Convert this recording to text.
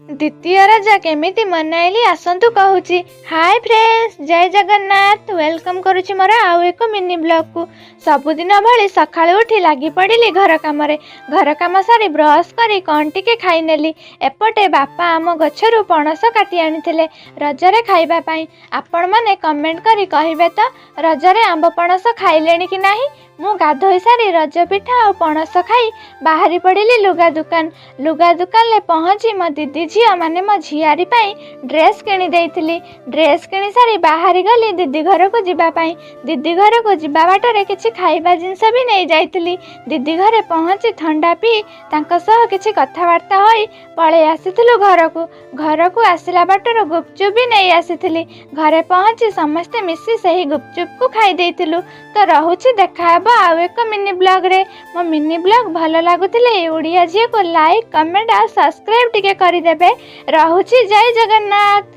ଦ୍ୱିତୀୟ ରଜ କେମିତି ମନାଇଲି, ଆସନ୍ତୁ କହୁଛି। ହାଏ ଫ୍ରେଣ୍ଡସ୍, ଜୟ ଜଗନ୍ନାଥ। Welcome କରୁଛି ମୋର ଆଉ ଏକ ମିନି ବ୍ଲଗ୍କୁ। ସବୁଦିନ ଭଳି ସକାଳୁ ଉଠି ଲାଗି ପଡ଼ିଲି ଘର କାମରେ। ଘର କାମ ସାରି ବ୍ରସ୍ କରି କ'ଣ ଟିକେ ଖାଇନେଲି। ଏପଟେ ବାପା ଆମ ଗଛରୁ ପଣସ କାଟି ଆଣିଥିଲେ ରଜରେ ଖାଇବା ପାଇଁ। ଆପଣମାନେ କମେଣ୍ଟ କରି କହିବେ ତ, ରଜରେ ଆମ୍ବ ପଣସ ଖାଇଲେଣି କି ନାହିଁ? ମୁଁ ଗାଧୋଇ ସାରି ରଜ ପିଠା ଆଉ ପଣସ ଖାଇ ବାହାରି ପଡ଼ିଲି ଲୁଗା ଦୋକାନ। ଲୁଗା ଦୋକାନରେ ପହଞ୍ଚି ମୋ ଦିଦି ଝିଅ, ମାନେ ମୋ ଝିଆରୀ ପାଇଁ ଡ୍ରେସ୍ କିଣି ଦେଇଥିଲି। ଡ୍ରେସ୍ କିଣି ସାରି ବାହାରି ଗଲି ଦିଦି ଘରକୁ ଯିବା ପାଇଁ। ଦିଦି ଘରକୁ ଯିବା ବାଟରେ କିଛି ଖାଇବା ଜିନିଷ ବି ନେଇଯାଇଥିଲି। ଦିଦି ଘରେ ପହଞ୍ଚି ଥଣ୍ଡା ପିଇ ତାଙ୍କ ସହ କିଛି କଥାବାର୍ତ୍ତା ହୋଇ ପଳେଇ ଆସିଥିଲୁ ଘରକୁ। ଘରକୁ ଆସିଲା ବାଟରୁ ଗୁପଚୁପ୍ ବି ନେଇ ଆସିଥିଲି। ଘରେ ପହଞ୍ଚି ସମସ୍ତେ ମିଶି ସେହି ଗୁପଚୁପକୁ ଖାଇ ଦେଇଥିଲୁ। ତ ରହୁଛି, ଦେଖାହେବ ଆଉ ଏକ ମିନି ବ୍ଲଗ୍ରେ। ମୋ ମିନି ବ୍ଲଗ୍ ଭଲ ଲାଗୁଥିଲେ ଏଇ ଓଡ଼ିଆ ଝିଅକୁ ଲାଇକ୍, କମେଣ୍ଟ ଆଉ ସବସ୍କ୍ରାଇବ୍ ଟିକେ କରିଦେବେ। ରହୁଛି, ଜୟ ଜଗନ୍ନାଥ।